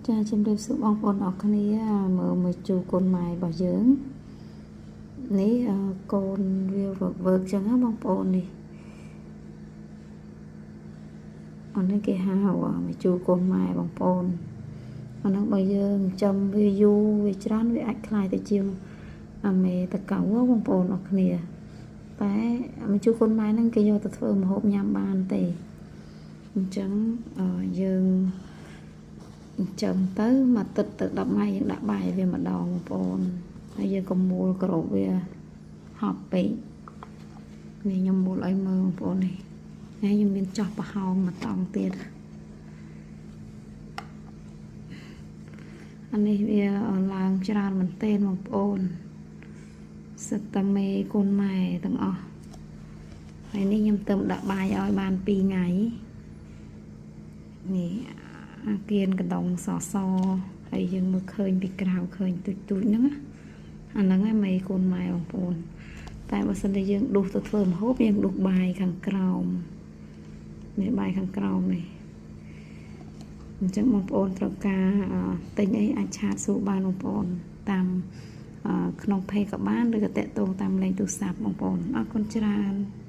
ចាជំរាបសួរបងប្អូនអរគ្នាមើលមកជូកូនម៉ែរបស់យើងនេះកូនវាវើកចឹងណាបងប្អូននេះអានេះគេហៅមកជូកូនម៉ែបងប្អូនអាហ្នឹងបើយើងចំវាយូរវាច្រើនវាអាចคล้ายទៅជាអាមេតកៅបងប្អូនអរគ្នាតែមកជូកូនម៉ែហ្នឹងគេយកទៅធ្វើម្ហូបញ៉ាំបានទេអញ្ចឹងយើងចឹងទៅមួយទឹកទៅ10ថ្ងៃយើងដាក់បាយវាម្ដងបងប្អូនហើយយើងក៏មូលក្របវាហប់ពេកនេះខ្ញុំមូលឲ្យមើលបងប្អូននេះហើយខ្ញុំមានចោះប្រហោងមួយតង់ទៀតអានេះវាឡើងច្រើនមែនទែនបងប្អូនសិតតាមេកូនម៉ែទាំងអស់ហើយនេះខ្ញុំទៅដាក់បាយឲ្យបាន2ថ្ងៃនេះអាគៀនកណ្ដុងសសហើយយើងមើលឃើញពីក្រៅឃើញទូចទូចហ្នឹងអាហ្នឹងឯងមេកូនម៉ែបងប្អូនតែបើសិនតែយើងដួសទៅធ្វើម្ហូបយើងដួសបាយខាងក្រោមនេះបាយខាងក្រោមនេះអញ្ចឹងបងប្អូនត្រូវការទិញអីអាចឆាតសួរបានបងប្អូនតាមក្នុង page ក៏បានឬក៏តាក់ទងតាមលេខទូរស័ព្ទបងប្អូនអរគុណច្រើន។